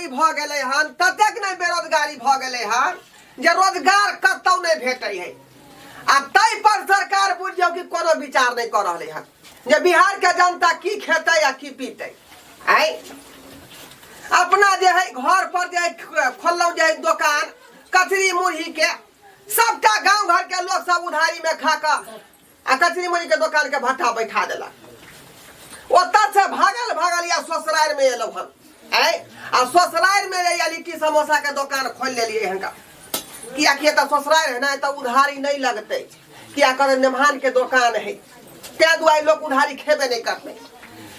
बेरोजगारी भऽ गेलै हन, ततेक ने बेरोजगारी भऽ गेलै हन जे रोजगार कतौ नहि भेटै है। आ ताहि पर सरकार बुझियौ कि कोनो विचार नहि कऽ रहलै हन जे बिहार के जनता की खेतै आ की पीतै। आँय, अपना जे है घर पर जे है खोललहुँ जे है दोकान कचरी मुरही के, सबटा गांव घर के लोग सब उधारी में खा कऽ आ कचरी मुरही के दोकान के भट्ठा बैठा देलक। ओतऽ से भागल भागल या ससुरारि में एलहुँ हन। आँय, आ ससुरारि में या लिट्टी समोसा के दोकान खोलि लेलियै हन। कियाकि एतऽ ससुरारि है ना, एतऽ उधारी नहि लगतै, किया करे नेमहान के दोकान है, ताहि दुआरे लोक उधारी खेबे नहि करतै।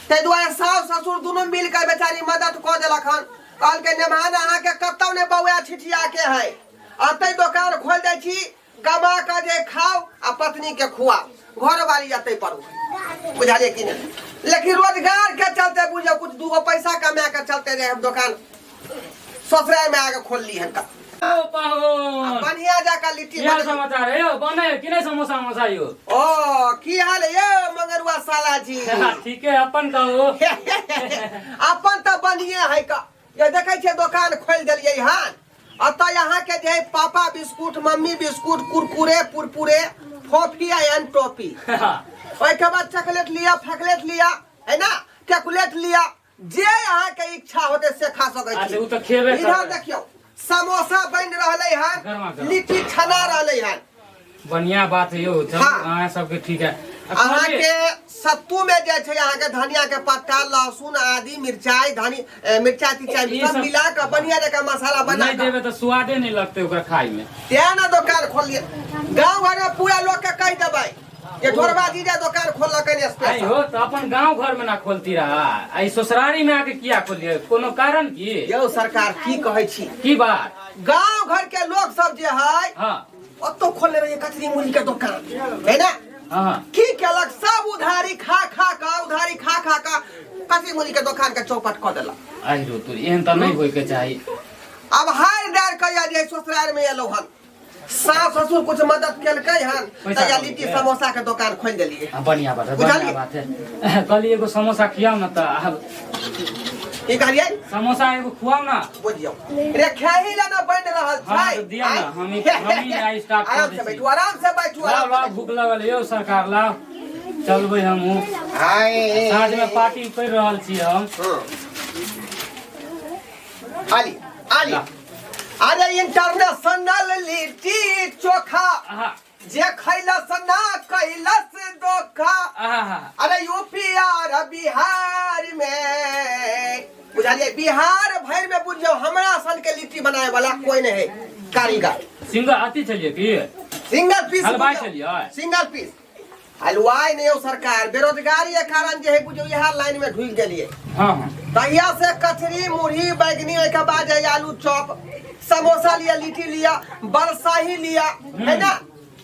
ताहि दुआरे सास ससुर दुनू मिल कऽ बेचारी मदद कऽ देलक हन। कहलकै नेमहान अहाँके कतौ नहि बौआ छिटिया के है, अतै दोकान खोलि दै छी, कमा कऽ जे खाउ आ पत्नी के खुआउ, घरवाली अतै पड़ू। बुझलियै कि नहि? लेकिन रोजगार के चलते बुझियौ कुछ दूगो पैसा कमा के चलते रहे हम दोकान ससुराल में आके खोलली हन। ओ पाहुन, बढ़िया जाका लिट्टी की हाल बनेली। समाचार है यौ? बने कि नहीं समोसा उमोसा यौ? ओ की हाल है यौ मंगरुआ साला जी? ठीके, अपन कहू। अपन तऽ बढ़िए है का। ये देखै छियै दोकान खोलि देलियै हन। अतऽ अहाँके जे है पापा बिस्कुट, मम्मी बिस्कुट, कुरकुरे, पुरपुरे, फोफी एंड टोपी, ओहिके बाद चॉकलेट लिअ, फकलेट लिअ, है ना, कैलकुलेट लिअ, जे अहाँके इच्छा होतै से खा सकै छी। अच्छा, उ तऽ खेबे इधर करबै। देखियौ समोसा बनि रहलै हन, गरमा गरम। लिट्टी छना रहलै हन। बढ़िया बात है यौ। चलू, हाँ। अहाँ सबके ठीक है। आ कहलियै, अहाँके सत्तू में जे छै अहाँके धनिया के पत्ता, लहसुन, आदि, मिरचाई, धनी, मिरचाई तिरचाई ई सब सब मिला के बढ़िया जकाँ मसाला बना नहि कऽ देबै तऽ स्वादे नहि लगतै ओकरा खाय में। तें ने दोकान खोललियै। गाँव घर में पूरा लोक के कहि देबै जे ढोरबा जीजा दोकान खोललकै ने आई स्पेशल। हो तऽ अपन गांव घर में ना खोलती रहा, आई ससुरारी में आके किया खोलिए, कोनो कारण की? यौ सरकार, की कहै छी? की बात? गाँव घर के लोग सब जे है हाँ ओतौ खोलने रहिए कचरी मुरही के दोकान है ना। हाँ की केलक, सब उधारी खा खा कऽ, उधारी खा खा कऽ कचरी मुरही के दोकान के चौपट कऽ देलक। आई रो तू, एहन तऽ नहि होय के चाही। अब हारि डारि कऽ जे ससुराल में एलहुँ हन, सास ससुर कुछ मदद केलकै हन पैसा तऽ कौड़ी लिट्टी के। समोसा के दोकान खोलि देलियै। हाँ, बढ़िया बात है, बढ़िया बुझलियै? बात है। कहली एगो समोसा खियाउ ना तऽ आब। की कहलियै? समोसा एगो खुआउ ना। बुझियौ रे, खेही ला ना बनि रहल हाँ, छै। तऽ दिअ ना, हमही आइ स्टार्ट कऽ आराम दै से छी। बैठू, आराम से बैठू, लाउ आराम लाउ, से। भूख लगल यौ सरकार, लाउ चलबै हमहूँ। हाय, साँझ में पार्टी कर रहल छी हम। हम्म। आली आली। ला। अरे इंटरनेशनल लिट्टी चोखा, आहा जे खैलस ना कैलस धोखा। आहा अरे यूपी आर बिहार में बुझलिए, बिहार भर में बुझियो हमरा सन के लिट्टी बनाए वाला कोई नहीं है कारीगर। सिंगर अति छलियै की? सिंगल पीस। हलवाई छलियै? सिंगल पीस हलवाई नहीं हो सरकार, बेरोजगारी के कारण जे है बुझियो इहा लाइन में ढुक गेलिए। हाँ हाँ तहिया से कचरी मुरही बैगनी, ओहिके बाद है आलू चॉप, समोसा लिया, लिट्टी लिया, बरसाही लिया, है ना,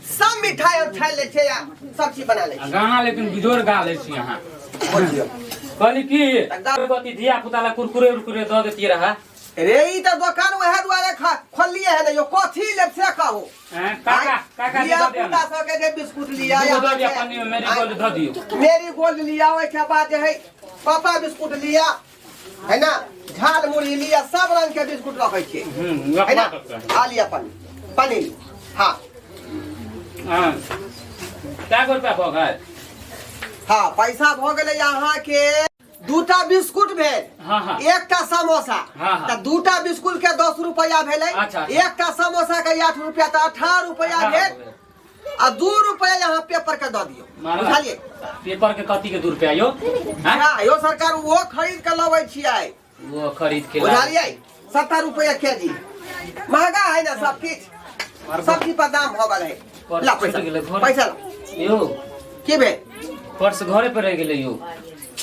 सब मिठाई हम छानि लै छियै आ सब चीज बना लै आ गाना लेकिन बिजोड़ गा लै छी अहाँ। छियै। कहली कि एकदम। अथी धिया पुता ला कुरकुरे उरकुरे दऽ देतियै रहा। रे ई तऽ दोकान वएह दुआरे खोललियै है ने यौ, कथी लेब से कहू। हैं, काका काका जी धिया दऽ दिअ पुता ने। सबके जे बिस्कुट लिया, दूगो दऽ दिअ, पन्नी में मेरी गोल्ड दऽ दियौ। मेरी गोल्ड लिया, ओहिके बाद जे है पापा बिस्कुट लिया, है ना, झाल मुरही लिया, सब रंग के बिस्कुट रखै छियै। है ना। रखबा करतै। आ लिया पनीर, पनीर, हाँ। हाँ, कए गो रुपया भऽ गेल? हाँ, पैसा भऽ गेलै अहाँके दूटा बिस्कुट भेल, हाँ हाँ एकटा समोसा। हाँ, हाँ। तऽ दूटा बिस्कुट के 10 रुपया भेलै। अच्छा, अच्छा। एकटा समोसा के 8 रुपया, तऽ 18 रुपया 18 भेल। भेल। आ 2 रुपया यहाँ पेपर के दऽ दियौ। मारा। बुझलियै? पेपर के कथी के 2 रुपया यौ? हैं? हाँ, यौ सरकार, ओहो खरीद के लबै छियै। वो खरीद के ला। बुझलियै, 70 रुपया के जी, महंगा है ना सब किछ, सब चीज पर दाम भऽ गेल है। पर्स ला पैसा, छूटि गेलै घर। पैसा ला। यौ। की भेल? पर्स घरे पर रहि गेलै यौ।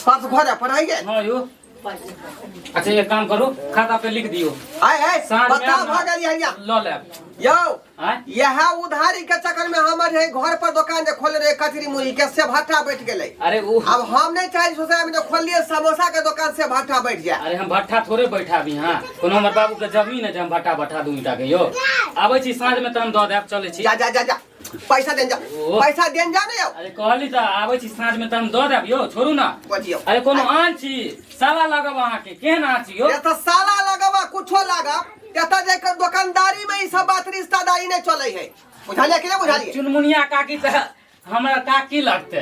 पर्स घरे पर रहि गेल? हाँ यौ। अच्छा, एक काम करू, खाता पे लिख दियौ। आय आय। साँझ में बता आब ना। भऽ गेल यहाँ। लऽ लेब। यौ। आँय? यह उधारी के चक्कर में हमर है घर पर दुकान जे खोलने रहे कचरी मुरही के, से भट्ठा बैठ गेलै। अरे ओ अब हम नहीं चाहे सोसाइटी में जो खोललिए समोसा के दुकान, से भट्ठा बैठ जाए। अरे हम भट्ठा थोड़े बैठाबी। हाँ, कोनो हमर बाबू के जमीन है जे हम भट्ठा बैठा दू ईटा के यौ? आबै छी साँझ में तऽ हम दऽ देब, चलै छी। जा जा जा जा, पैसा देन जा। ओ। पैसा देन जा ने यौ। अरे कहली तऽ आबै छी साँझ में तऽ हम दऽ देब यौ, छोड़ू ना। बजियौ। अरे कोनो आन छी, साला लगब अहाँके, केहन अहाँ छी यौ? ये तऽ साला लगवा कुछ। कुछो लागब, एतऽ जे दोकानदारी में ई सब बात रिश्तेदारी नहीं चले है। बुझलिए कि नहीं बुझलिए? चुनमुनिया काकी तऽ हमरा काकी लगते,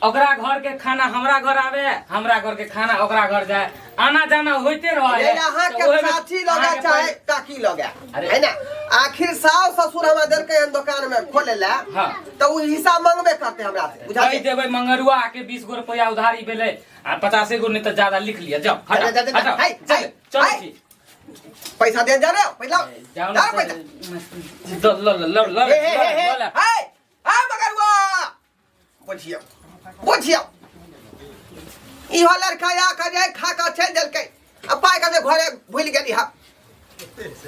ओकरा घर के खाना हमरा घर आवे, हमरा घर के खाना ओकरा घर जाए, आना जाना होते रहे। ये अहाँ तऽ के ओहिमे चाची लगा अहाँके चाहे काकी लगा, अरे। है ना? आखिर सास ससुर हमरा देलकै हन दुकान में खोले ला। तो उ हिस्सा मांगबे करते हमरा से, कहि बुझलिए? देबै मंगरुआ के 20 गो रुपया उधारी भेलै आ 50 गो नहीं तऽ ज्यादा लिख लिअ। जाओ, हटाओ, जा, जा, जा, हटाओ, हाय, चल, हाय, चल हाय। छी। पैसा दे जा रे, पैसा जाओ ना। जा पैसा। ल ल ल ल ल हे हे हे हे ल ल। हे हे मगरुआ, बुझियौ बुझियौ, इहो लड़का आ के जे खा के चलि देलकै आ पाइ के जे घरे भूलि गेली। हा,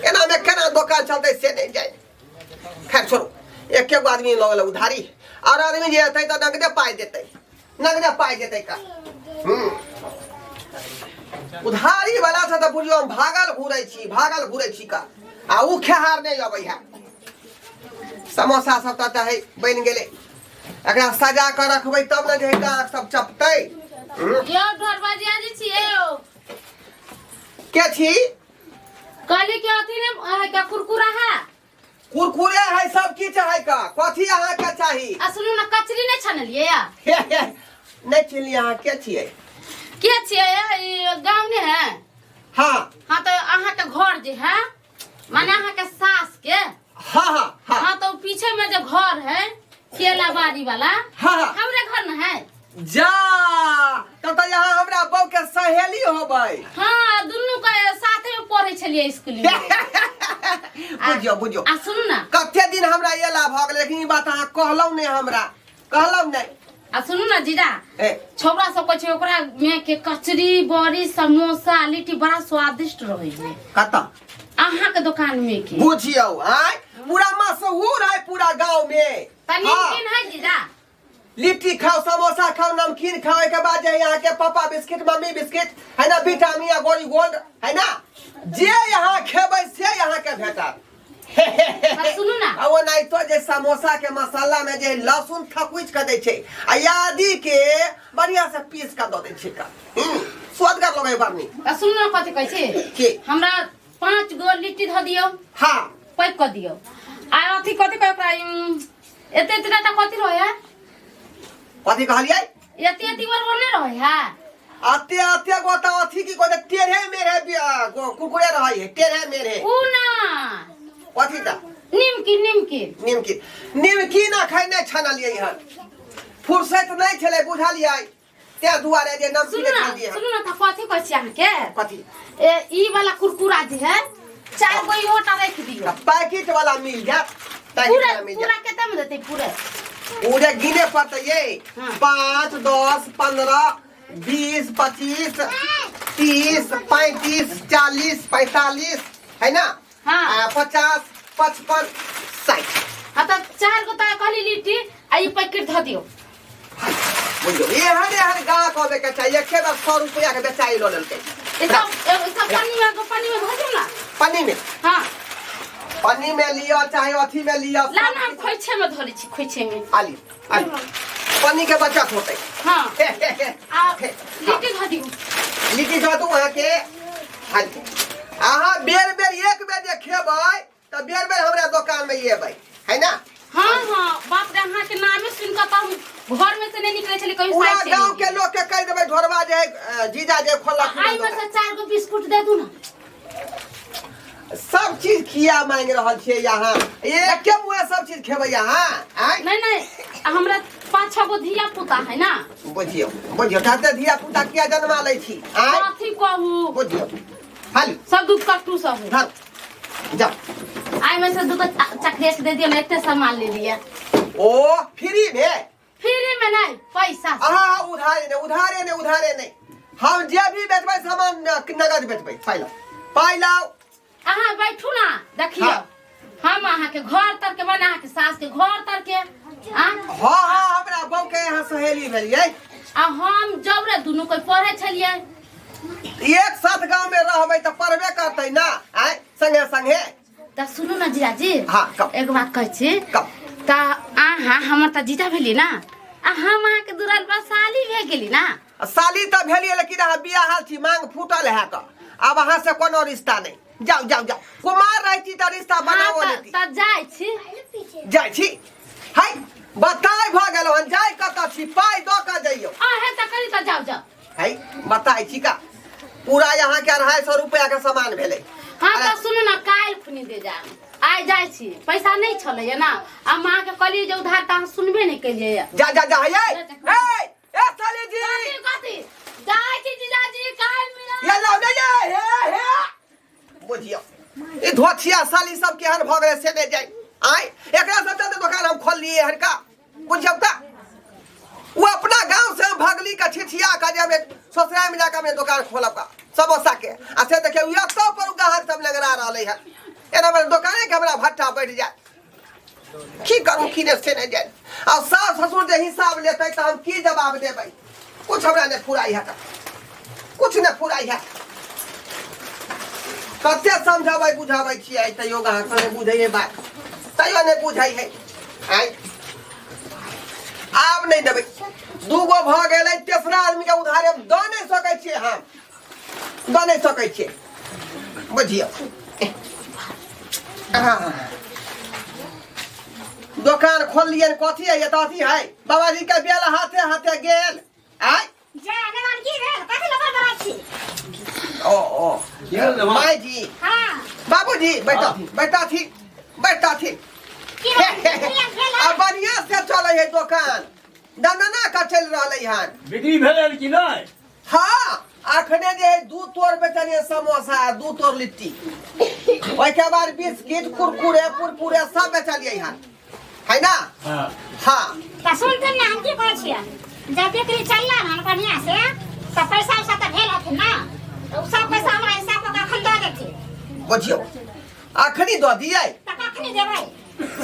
एना में केना दोकान चलतै से नहि जाय। खैर छोड़ू, एके गो आदमी लऽ गेलै उधारी, आओर आदमी जे एतै तऽ नगदे पाइ देतै, नगदे पाइ देतै का। उधारी वाला से तऽ बुझियौ हम भागल घुरै छी, भागल घुरै छी का, आ उ खेहार नहि अबै है। समोसा सब तऽ चाहे बनि गेलै, एकरा सजा कऽ रखबै तब ने जे गाहक सब चपतै। यौ ढोरबाजिया जी छियै यौ? के छी? कहली कि अथी ने अहाँके कुरकुरा है? कुरकुरे है, सब किछु है का। कथी अहाँके चाही? आ सुनू ने, कचरी नहि छनलियै या? नहि चिन्हलियै, अहाँ के छियै? के छियै? ई गाँव ने है? हाँ। हाँ, तऽ अहाँके घर जे है, माने अहाँके सास के। हाँ हाँ हाँ। हाँ, तो पीछे में जो घर है केला बाड़ी वाला। हाँ, हाँ। हमरे घर न है। जा, तब तऽ यहाँ हमरा बहू के सहेली होबै। हाँ, दुनू के साथे में पढ़े छलियै स्कूल में। बुझियौ बुझियौ। आ सुनू ना। कते दिन हमरा एला भऽ गेलै, लेकिन ई बात अहाँ कहलहुँ नहि, हमरा कहलहुँ नहि। आ सुनू ना जीजा। ए। छौड़ा सब कहै छै ओकरा में के कचरी, बड़ी, समोसा, लिट्टी बड़ा स्वादिष्ट रहै है। कतऽ? अहाँ के दुकान में के। बुझियौ, आय पूरा मशहूर है पूरा गाँव में। त नमकीन है जीजा? लिट्टी खाओ, समोसा खाओ, नमकीन खाओ, एक बाद जे यहाँ के पापा बिस्किट, मम्मी बिस्किट है ना, विटामिन या गोरी गोल्ड है ना, जे यहाँ खेबै से यहाँ के भेटत। आ सुनू ना। आ ओनाहितो जे समोसा के मसाला में जे लहसुन थकुचि के दै छै आ आदि के बढ़िया से पीस के दऽ दै छै का, स्वादगर लगै बड़ नीक। आ सुनू ना, कथी कहै छी? की? हमरा 5 गो लिट्टी धऽ दियौ। पैक कऽ दियौ। आ अथी कथी कहै ओकरा, एते एते टा कथी रहै है? कथी कहलियै? एते एते बड़ बड़ नहि रहै है? अते अते गो तऽ अथी की कहै छै, टेढ़े मेढ़े कुरकुरे रहै है, टेढ़े मेढ़े। उ ना। कथी तऽ? निमकी निमकी। निमकी निमकी ना खाइ नहि छनलियै हन, फुर्सत नहि छलै बुझलियै, ताहि दुआरे जे नमकीन सुनू ना। छनलियै हन। सुनू ना, तऽ कथी कहै छी अहाँके? कथी? ए ई वाला कुरकुरा जे है, 4 गो इहो टा राखि दियौ। तऽ पैकेट वाला मिल जायत, पैकेट पूरा वाला मिल पूरा जायत। कते में देतै पूरे? पूरे गिने पड़तै ये। 5, 10, 15, 20, 25, 30, 35, 40, 45 है ना? 50, 55, 60। हाँ, तऽ 4 गो तऽ कहली लिट्टी आ ई पैकेट धऽ दियौ। बुझियौ, एहन एहन गाहक अबै के चाही, एके बेर 100 रुपया के बेचाई लऽ लेलकै। ई सब ई सब पानी में, पानी में धऽ दियौ ना। पानी में? हाँ। पानी में लिअ चाहे अथी में लिअ। ला ना, हम खोइछे में धऽ लै छी, खोइछे में। आली आली, पानी के बचत होतै। हाँ, आ लिट्टी धऽ दियौ। लिट्टी धऽ दू अहाँके। हाली, अहाँ बेर बेर एक बेर जे खेबै तऽ बेर बेर हमरा दोकान में एबै, है ना? हाँ हाँ, बाप रे, अहाँ के नामे सुन कऽ तऽ हम घर में से नहीं निकले छली कहीं। पूरा साइड चलि गांव के गेलियै। लोग के कहि देबै ढोरबा जे है, जीजा जे खोललक। आई में से 4 गो बिस्कुट दे दू ना। सब चीज किया मांगि रहल छियै यहाँ? एके मुँहे सब चीज खेबै यहाँ, आँय? नहीं नहीं, हमरा 5-6 गो धिया पुता है ना। बुझियौ बुझियौ, तते धिया पुता किया जन्मा लै छी, आँय? कथी कहू। बुझियौ, हाली। सब दूध कट्टू सब है। धर जाओ। आई में से दूध चॉकलेट दे दियो ना, एते सामान ले लिया। ओ फ्री में? फ्री में नहीं, पैसा से। हाँ, उधारे नहीं, उधारे नहीं, उधारे नहीं, हम जे भी बेचबै सामान नगद बेचबै। पाइ लाओ, पाइ लाओ। अहाँ बैठू ना, देखियौ। हम अहाँ के घर तर के बना, अहाँ के सास के घर तर के आ? हाँ हाँ, हमरा बहू के यहाँ सहेली भेलियै। आ हम जब रे दुनू कोई पढ़े छलियै। एक साथ गांव में रहबै तऽ पढ़बे करतै ना, आय संगे संगे। तऽ सुनू ना जीजाजी। हाँ, कहू। एगो बात कहै छी। कहू। तऽ अहाँ हमर तऽ जीजा भेली ना, आ हम अहाँके दुराल पर साली भए गेली ना। साली तऽ भेलियै, लेकिन अहाँ बियाहल छी, मांग फूटल है कऽ, आब अहाँ से कोनो रिश्ता नहि। जाओ जाओ जाओ कुमार रहै छी तऽ रिश्ता बनाओ हाँ, लेती तऽ जाइ छी जाइ छी है बताय भऽ गेल हन जाइ कतऽ छी पाइ दऽ कऽ जइयौ अहे तऽ करी तऽ जाउ जाउ है बताय छी का पूरा यहाँ के 250 रुपया के सामान भेलै हाँ तऽ सुनू ने काल्हि खुनी दे जायब आइ जाइ छी पैसा नहि छलैया ने आ माँ के कहलियै जे उधार तऽ अहाँ सुनबे नहि केलियै जा जा जा हे हे ए साली जी कथी कथी जाइ छी जीजाजी काल्हि मिलब ये लाओ ने ये हे हे बुझियो ई धोथिया साली सब केहन भऽ गेलै से नहि जाय आय एकरा सब चलते दोकान हम खोललियै हन का बुझियौ का वो अपना गांव से हम भगली का छिछिया का जे हमे ससुराल में जाकर हमे दोकान खोलब का समोसा के आ से देखियौ एतौ पर ग्राहक सब लगरा रहलै हन एना मेरे दोकाने के हमरा भट्टा बैठ जाय की करू की नहि से नहि जाय आ सास ससुर जे हिसाब लेतै तऽ हम की जवाब देबै कुछ हमरा नहि फुराइ है कुछ नहि फुराइ है कते समझाबै बुझाबै छियै तैयो ग्राहक सब नहि बुझै है बात तैयो नहि बुझै है आँय आब नहि देबै दूगो भऽ गेलै तेसरा आदमीके उधारे हम दऽ नहि सकै छियै हम दऽ नहि सकै छियै बुझियौ दोकान खोललियै कथी है तऽ अथी है बाबाजी के बेल हाथे हाथे गेल आय जा नवान की भेल कथी लऽ बड़बड़ाइ छी ओ ओ की भेल नवान? माय जी हाँ बाबूजी बैठो बैठो थी बैठो थी की भेल बिक्री भेल आ बढ़िया से चलै है दोकान दनदना का चलि रहलै हन बिक्री भेल कि नहि हाँ अखने जे है दू तोर बेचलिए समोसा आ दू तोर लिट्टी ओहिके बाद बिस्किट कुरकुरे पुरपुरे सब बेचलिए हन है ना हाँ हाँ तऽ सुनथिन ने हम की कहै छियै जब बिक्री चललै हन बढ़िआँ से तऽ पैसा उसा तऽ भेल हथिन ने तऽ उ सब पैसा हमरा हिसाब कऽ के अखन दऽ देथिन बुझियौ अखनी दऽ दियै तऽ कखनी देबै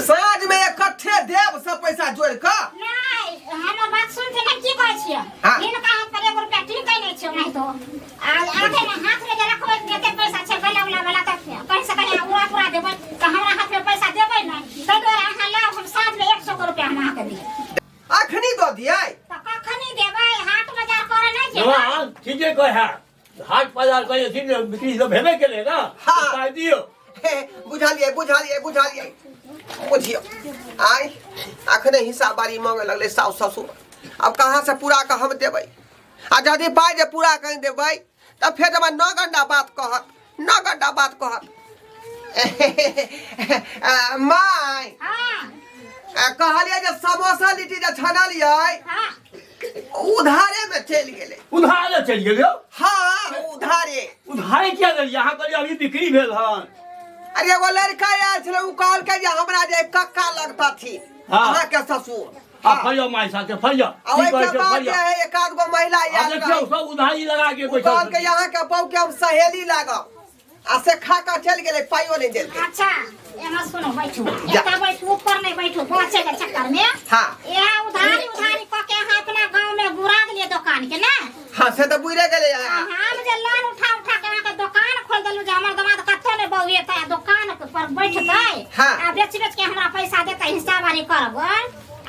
साँझ में इकट्ठे देब सब पैसा जोड़ कऽ नहि हमर बात सुनथिन ने की कहै छियै हाँ। हिनका हाथ पर एगो रुपया टिकै नहि छै ओनाहितो आ आधे ने हाथ में जे रखबै जते पैसा छै गला उला वाला तऽ कहीं से कहीं उड़ा पुरा देबै तऽ हमरा हाथ में पैसा देबै नहि ताहि दुआरे अहाँ लाउ हम साँझ में 100 के रुपया हम अहाँके दिअ अखनी दऽ दियै तऽ कखनी देबै हाट बाजार करऽ नहि जेबै नवान ठीके कहै है हाट बाजार कहै छी जे बिक्री सब भेबे केलै ने हाँ। पाइ दियौ हे, बुझलियै बुझलियै बुझलियै बुझियौ आइ अखने हिसाब बारी मांगे लगलै साउस ससुर अब कहाँ से पूरा कऽ हम देबै आ यदि पाइ जे पूरा कऽ देबै तऽ फेर हमरा 9 घंटा बात कहत 9 घंटा बात कहत आ, माय हाँ आ, कहलियै जे समोसा लिट्टी जे छनलियै हाँ उधारे में चलि गेलै उधारे चलि गेलियौ हाँ उधारे उधारे किया देलियै अहाँ कहलियै अभी बिक्री भेल हन अरे एगो लड़का आयल छलै ओ कहलकै जे हमरा जे कक्का लगतथिन हाँ। अहाँके ससुर आ फरिया माय साथे फरिया आ की कहै ओहिके छै बाद फरिया जे है एक आध गो महिला आ आयल देखियौ रहै। सब उधारी लगा के ओ बैठल कहलकै छथिन। अहाँके बहू के हम सहेली लागब आ से खा कऽ चलि गेलै पाइयो नहि देलकै अच्छा एना सुनो बैठू जा। एतऽ बैठू ऊपर नहि बैठू बचे के चक्कर में हाँ। यहाँ उधारी उधारी कऽ के अहाँ अपना गाँव में बुरा देलियै दोकान के ने हाँ से तऽ बुझे गेलै आ हम जे लोन उठा उठा के अहाँके दोकान खोल देलहुँ जे हमर दमाद कतौ नहि बौएतै आ दोकान पर बैठतै हाँ। आ बेच बेच के हमरा पैसा देतै हिस्सावारी करबै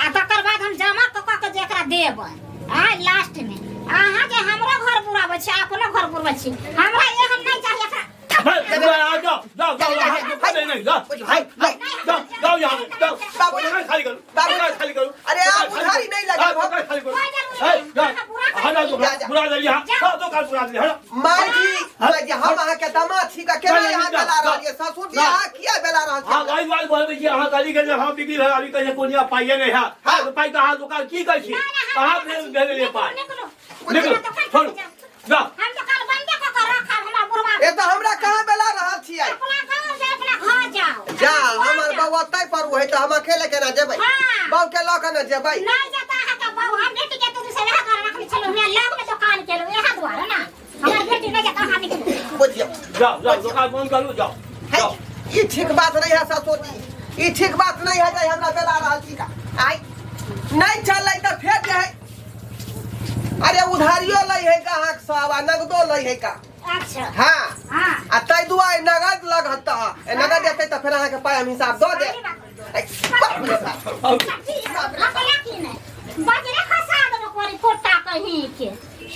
आ तकर बाद हम जमा कऽ कऽ के जे एकरा देबै आ लास्ट में अहाँ जे हमरो घर बुराबै छी अपनो घर बुरबै छी हमरा एहन नहि चाही एकरा हे, आ जाओ जाओ जाओ यहाँ से नहीं नहीं जाओ हाय, हाय। जाओ जाओ यहाँ से जाओ बाबू- दुकान खाली करो बाबू- दुकान खाली करो अरे आप दुकान खाली उधारी करो। नहीं लगाओ। हाँ, दुकान खाली करो कोई जरूरी हे, नहीं। जाओ अहाँ बुरा कर हटाओ दिया। दुकान बुरा दे यहाँ जाओ। हाँ, दुकान बुरा दे हटाओ माय जी माय जी हम अहाँके दामाद छी का केना नहीं, यहाँ नहीं, बेला जा, रहल छियै ससुर जी जा। अहाँ किया बेला रहल हाँ छियै गाड़ी वाली बोलबै छी अहाँ गाड़ी के जे हाँ बिक्री भेल अभी कहै छै कोनिया पाइए नहि है हाँ तो पाइ तऽ अहाँ दुकान की कहै छी ना, ना, हम कहाँ नहि भेल छी। भेल पाइ निकलू, निकलू हमरा दोकान छोड़ू पर जाउ। जाओ हम दोकान बंदे कऽ के रखब हमरा बुढ़वा ए तऽ हमरा कहाँ बेला रहल छियै अपना गाँव जाउ अपना घर जाउ जा अपना घर हमर जाउ। बौआ तै पर है तऽ हम अकेले केना जेबै हाँ। बौ के लऽ कऽ ने जेबै नहीं जाता अहाँके बहू हम बेटी के दूध से वएह घर रखने छलहुँ हमरा लग में दोकान केलहुँ इएह दुआरे ने हमर बेटी नहीं जाता अहाँ निकलू बुझियौ जाओ जाओ दुकान बंद करू जाओ है जाओ ई ठीक बात नहीं है ससुर जी ई ठीक बात नहीं है जे हमरा बेला रहल छी का आइ नहीं चललै तऽ फेर जे है अरे उधारियो लै है ग्राहक सब आ नगदो लै है का अच्छा हाँ हाँ आ ताहि दुआरे नगद लगत तऽ नगद देतै तऽ फेर अहाँके पाइ हम हिसाब दऽ देब ऐ, बाप रे बाप। बजरे खसा देबो कोरी कोटा कहीं के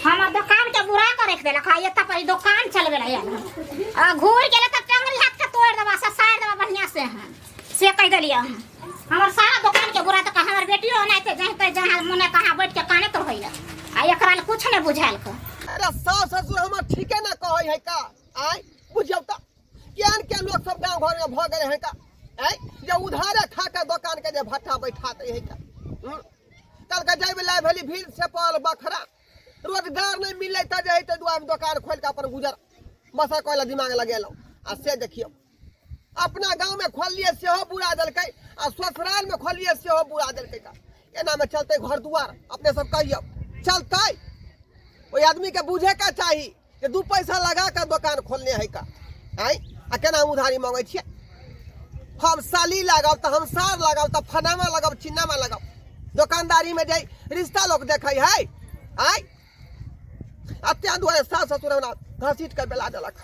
हमर दोकान के बुरा के रख देलक हा एतऽ पर ई दोकान चलबे ला आयल आ घूर गेलै तऽ कहि देलियै अहाँ हमर सारा दोकान के बुरा तऽ हमर बेटियो ओनाहिते जहाँ जहाँ मोने कहाँ बैठ के कानैत रहैया आ एकरा लए कुछ नहि बुझायल के। अरे सास ससुर हमर ठीके ना कहै है का आय बुझियौ तऽ केहन केहन लोक सब गाँव घर में भऽ गेलै है का आय जे उधारे खा के दोकान के जे भट्ठा बैठा दै है का कल के जाय ला भेली भीड़ से पड़ल बखरा रोजगार नहीं मिले तऽ जे है ताहि दुआरे दोकान खोलि के अपन गुजर बसर करै लए दिमाग लगेलहुँ आ से देखियौ अपना गाँव में खोललियै सेहो बुरा देलकै आ ससुराल में खोललियै सेहो बुरा देलकै का एना में चलतै घर दुआर अपने सब कहियौ चलतै ओहि आदमी के बुझे के चाही जे दू पैसा लगा के दोकान खोलने है का आँय आ केना उधारी मांगै छियै हम साली लागब तऽ हम सार लागब तऽ फनामा लागब चिन्नामा लागब दोकानदारी में जे रिश्ता लोग देखै है आँय आ ताहि दुआरे सास ससुर हमरा घसीट के बेला देलक।